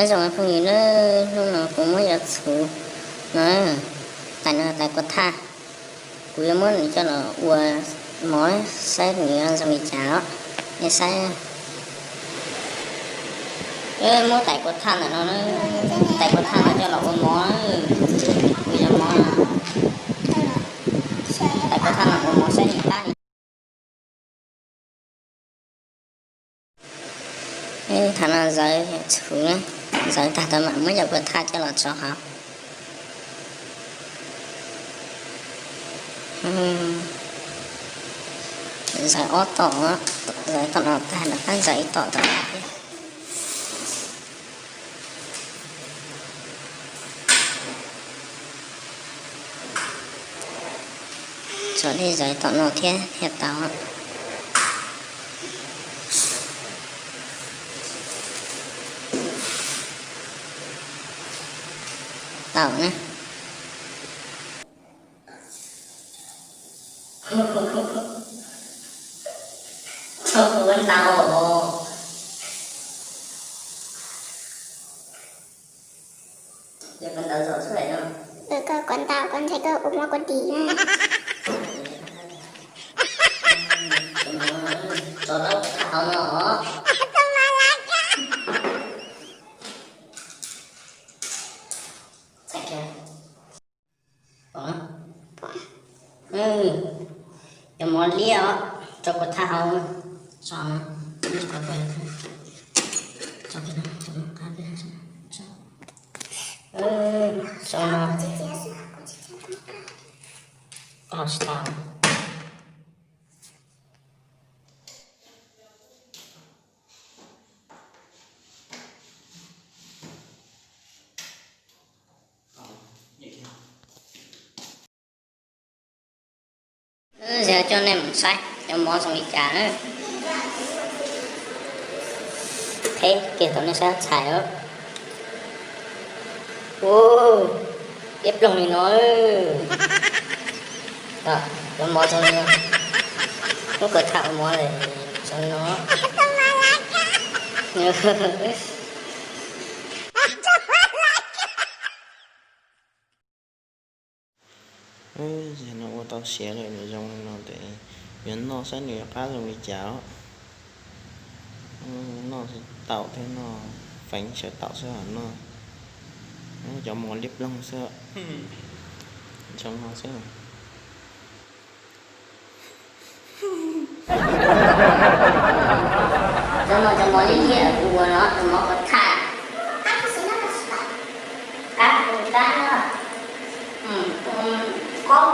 Nyob zoo phooj ywg na, hnub no kuv muab cov txhuv no, tais no tais kua thaj, kuv yuav muab nws coj los ua mov saib nws zoo li cas os. Nej saib, muab tais kua thaj ntawm no, tais kua thaj no coj los ua mov, kuv yuav mov, tais kua thaj no ua mov saib nws qab li. Thaum no zawv txhuv, zawv tag tau mam muab cov kua thaj coj los tso hauv. Zawv ob tom, zawv tom no tag rov qab zawv ib tom tom no thiab. Tso dej zawv tom no thiab thiaj tau. Tau na. Txhob ua ntau os. Koj ua ntau, koj ntshe koj ua muab kuv dim na. Tso tau hauv no os. Cov mov liab os, tso kua thaj hauv, tso no, tso no, tso tsis tau. Wb coj nej mus saib cov mov zoo li cas na. Qheb kiag thaum nej saib txhais. Ua, liab ploog li no. Cov mov zoo li no. Muab kua thaj ua mov zoo li no. Yog no ua tau siav lawm nws zoo li no ces yuav noj saib nws yuav qab zoo li cas os. Noj taum thiab noj feev sawv taum xwb os noj. Cov mov liab ploog xwb, zoo no xwb. Cov no cov mov liab liab kuv ua no cov mov kua thaj. Qab, qab, qob.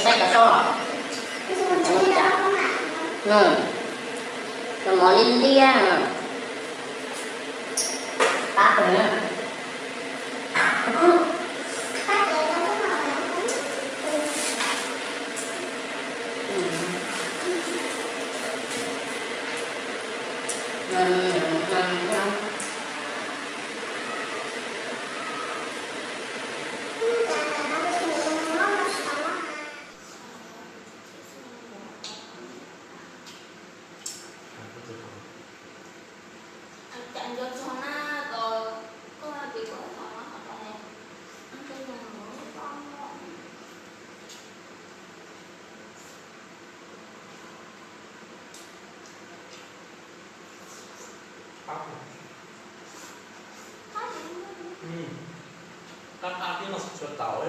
Saib cov soj. Cov mov liab liab. Qab heev. Qab qab thiab no tsuav taum.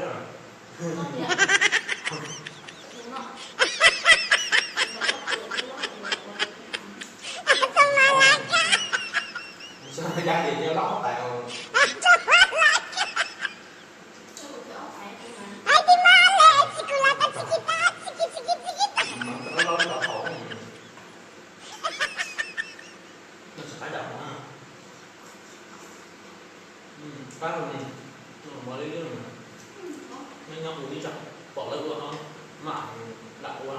Yog tias nyob loj tais os. Mov li lwj, nyob nyob ua ib zaug pom lawv ua ho mam nram ua,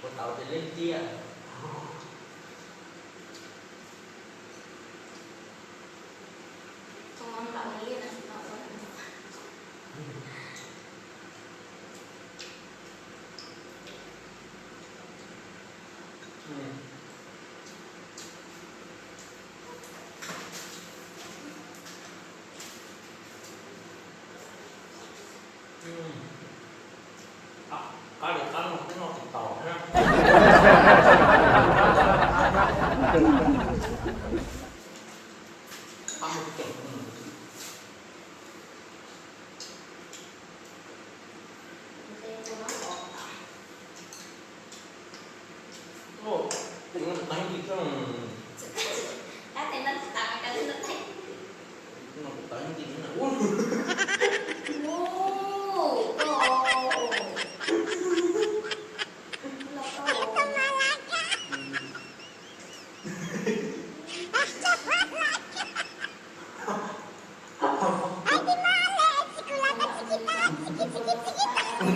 ua tau ces leej tiag. Qab li qab no kuj noj tsis tau thiab. Qab muaj ceem. Ua, tus no tawv heev li thiab. Tab tes no tsis tawv, cov no tawv. Tus no kuj tawv heev li thiab na. Ub, koj, koj,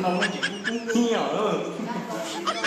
no muaj tsis kub kub nyiab os.